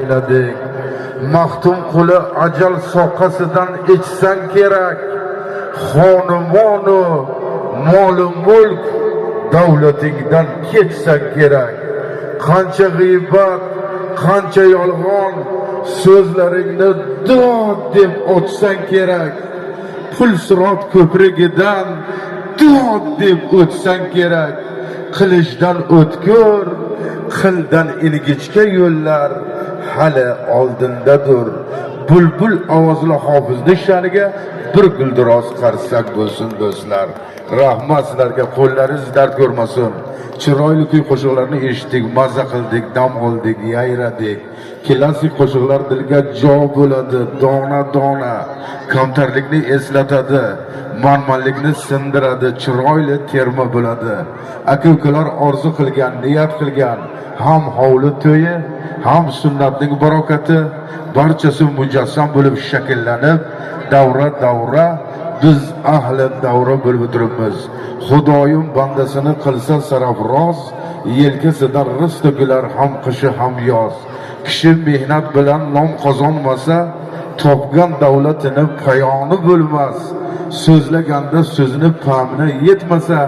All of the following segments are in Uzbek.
Ayladik. Maxtumquli ajal soqasidan ichsang kerak. Xonimonu molu mulk davlatingdan kechsang kerak. Qancha g'iybat, qancha yolg'on so'zlaringni dod deb ochsang kerak. Pul sirot ko'prigidan dod deb o'tsang kerak. Qilichdan o'tkir, qildan ingichka yo'llar hali oldindadir. Bulbul ovozli hofizni sha'niga bir guldiroz qarsak bo'lsin, do'stlar. Rahmat sizlarga, qo'llaringiz dard ko'rmasin. Chiroyli kuy qo'shiqlarni eshitdik, maza qildik, dam oldik, yayradik. Klassik qo'shiqlar dilga jo bo'ladi, dona dona. Kamtarlikni eslatadi, manmanlikni sindiradi, chiroyli terma bo'ladi. Aka ukalar orzu qilgan, niyat qilgan ham hovli to'yi, ham sunnatning barokati barchasi mujassam bo'lib shakllanib, davra davra biz ahli davra bo'lib o'tiribmiz. Xudoyim bandasini qilsa sarafroz, yelkasidan rizq to'kilar ham qishi ham yoz. Kishi mehnat bilan nom qozonmasa, topgan davlatini payoni bo'lmas. So'zlaganda so'zini pamini yetmasa,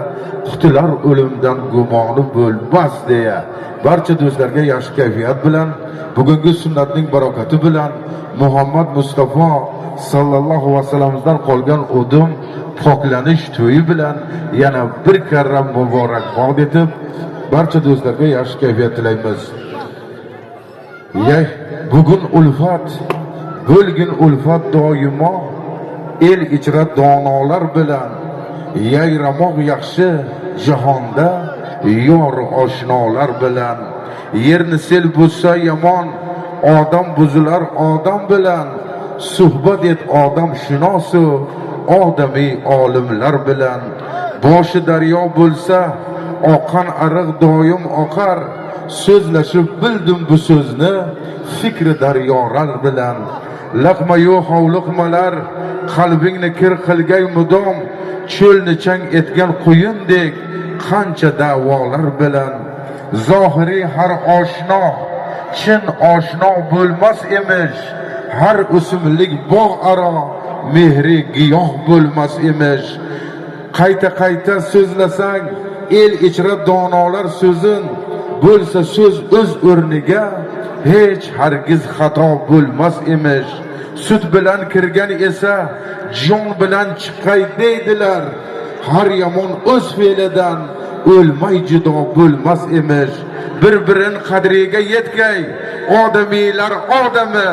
qutular o'limdan gumoni bo'lmas deya. Barcha do'stlarga yaxshi kayfiyat bilan, bugungi sunnatning barokati bilan Muhammad Mustafa sallallohu alayhi vasallamdan qolgan udum poklanish to'yi bilan yana bir karra muborakbod etib, barcha do'stlarga yaxshi kayfiyat tilaymiz. Yay, bugun ulfat, bo'lgin ulfat doimo el ichra donolar bilan yayramoq yaxshi jahonda yor oshnolar bilan. Yerni sel buzsa yomon, odam buzilar odam bilan. Suhbat et odam shunosu odamiy olimlar bilan. Boshi daryo bo'lsa, oqqan ariq doim oqar. So'zlashib bildim bu so'zni fikri daryolar bilan. Laqmayu hovliqmalar qalbingni kir qilgay mudom, cho'lni chang etgan quyundek qancha da'volar bilan. Zohiriy har oshno chin oshno bo'lmas emish, har o'simlik bog' aro mehri giyoh bo'lmas emish. Qayta qayta so'zlasang el ichra donolar so'zin, bo'lsa so'z o'z o'rniga hech hargiz xato bo'lmas emish. Sut bilan kirgan esa jon bilan chiqqay deydilar, har yomon o'z fe'lidan o'lmay judo bo'lmas emish. Bir birin qadriga yetgay odamiylar odami,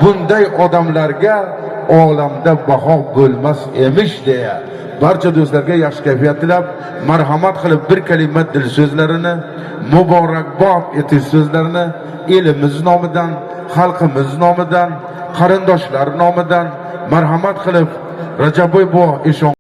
bunday odamlarga olamda baho bo'lmas emish deya. Barcha do'stlarga yaxshi kayfiyat tilab, marhamat qilib bir kalima dil so'zlarini, muborakbod etish so'zlarini elimiz nomidan, xalqimiz nomidan, qarindoshlar nomidan marhamat qilib Rajabboy buva eshon.